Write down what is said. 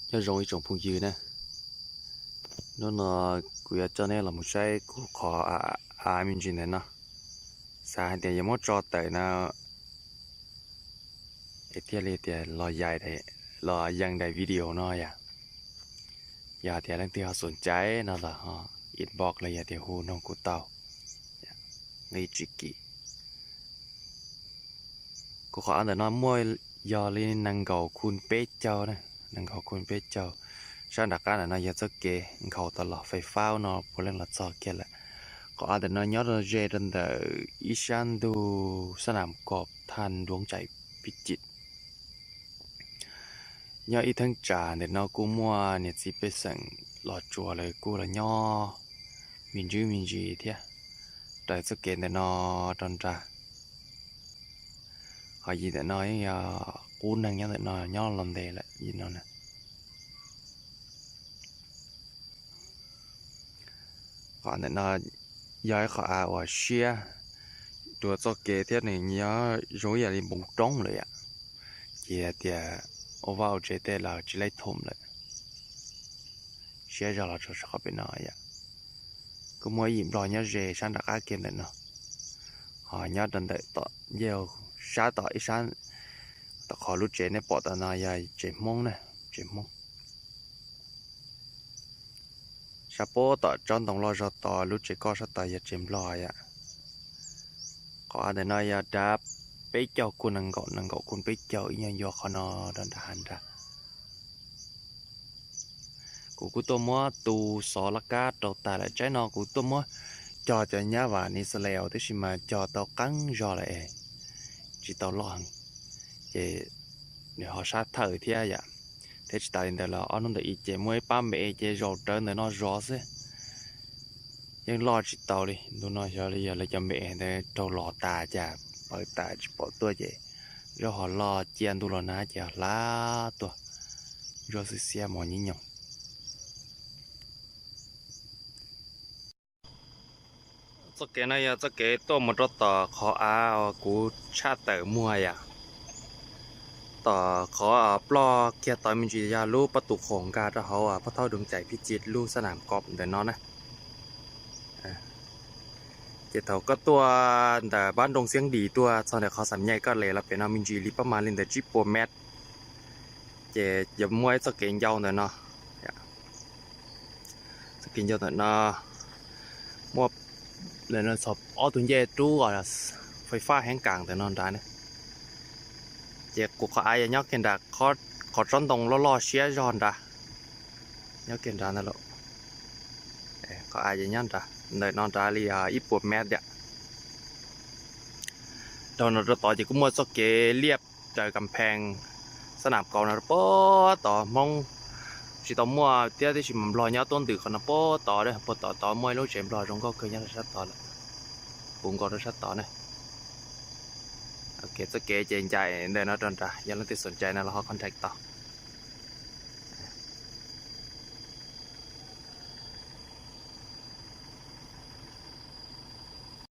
Nyob zoo ib tsoom phooj ywg na, hnub no kuv yuav coj nej los mus saib kuv qhov av me ntsis ntawm no. Xav hais tias yuav muab tso tawm no es thiaj li tias los yees daim video no yom. Yog tias leej twg ho xom cai no los ho inbox los yog tias hu nug kuv tau. Nqi tsis kim. Kuv qhov av ntawm no muaj yog li nees nkaum khu peb caug na, nees nkaum khu peb caug. Sab nram qab ntawm no yog txoj kev nkhaus tau los fais fab no puav leej los txog kiag lawm. Qhov av ntawm no nyob rau ze rau ntawm ib sab ntug Xab Nam Kos Thaj Duab Tsaim Pij Cim. Nyob ib theeb tsam ntawm no kuj muaj niam txiv pej xeem los tsuas lawv kuj los nyob me ntsis me ntsis thiab, raws txoj kev ntawm no rau nrad. Qhov yim ntawm no yeej yog qub neeg nyob ntawm no nyob los ntev lawm yim no na. Qhov ntawm no yog ib qhov av uas siab dua txoj kev thiab nws nyob zoo ib yam li npoo roob lawm yom. Ces tias ua vaj ua tsev tej los tsis laib thoom lawm. Siab zog los rau qhov pem no yom. Kuj muaj ib yim nplog nyob ze sab nram qab kiag ntawm no, ho nyob rau ntawm tom ncauj sab tom ib sab, tom qhov lub tsev nej pom tom no yog tsev Hmoob na, tsev Hmoob. Sab puag tom tsob ntoo loj zog tod lub tsev koj sab tod yog tsev nplog yom. Qhov av ntawm no yog dav peb caug khu nees nkaum, nees nkaum khu peb caug ib nyuag ncua qhov no rau nram hav nrad. Kuv kuj tuaj muab tu xov laj kab rau tas lawm, tsaib no kuv tuaj muab cog cov nyab vam New Zealand tib si mas cog tau qeeb zog lawm es tsis tau loj heev, ces nws ho sab thawj thiab yom. Thiab tsis tas li ntawd los ob hnub ntawm ib ces muaj ib pab me es ces zaum rawv ntawm no zov xwb, yeej loj tsis tau li. Ntu no xyov li yog lawv cov me es ntawd raug los tas cas, paws tas tsis pom tuaj ces zaub ho loj cia ntu los nag ces ho hlab tuaj, zaub xiab xiab mos nyib nyoos. Txoj kev no yog txoj kev tuaj mus rau tom qhov av uas kuv tshaj tawm muag yom. Tom qhov ploj kiag tod me ntsis yog lub pob tus khoom nkag rau hauv pob thaub Duab Tsaim Pij Cim lub Xab Nam Kos ntawm no na. Ces thaum koj tuaj ntawm Npab Nroog Xiab Dim tuaj txog ntawm qhov Xam Nyaij koj les los pem no me ntsis li pab mas li ntawm tsib puas mev, ces yuav muaj ib txoj kev ncau ntawm no. Txoj kev ncau ntawm no muaj txog ob tug ncej rub fais fab heev kas ntawm no nrad ne. Ces kuv qhov av yog nyob kiag nrad, qhov tsob ntoo loj loj siab zog nrad, nyob kiag nrad ntawd lauj. Qhov av yog nyob nrad, ntawm no nrad li ib puas mev yom. Dhau no rau tod ces kuj muaj txoj kev liaj raws kam phees Xab Nam Kos no rau puag tod. Hmoob tsis tau muaj thiab, tab sis mas Nplog nyob tuab ntwm qhov no puag tod, puag tom tod muaj ib lub tsev Nplog zoo nkauj kawg nyob rau sab tod lawm, puv nkaus rau sab tod ne. Txoj kev ces ncaim ntawm no rau nrad, yog leej twg xom cai no los ho contact tau.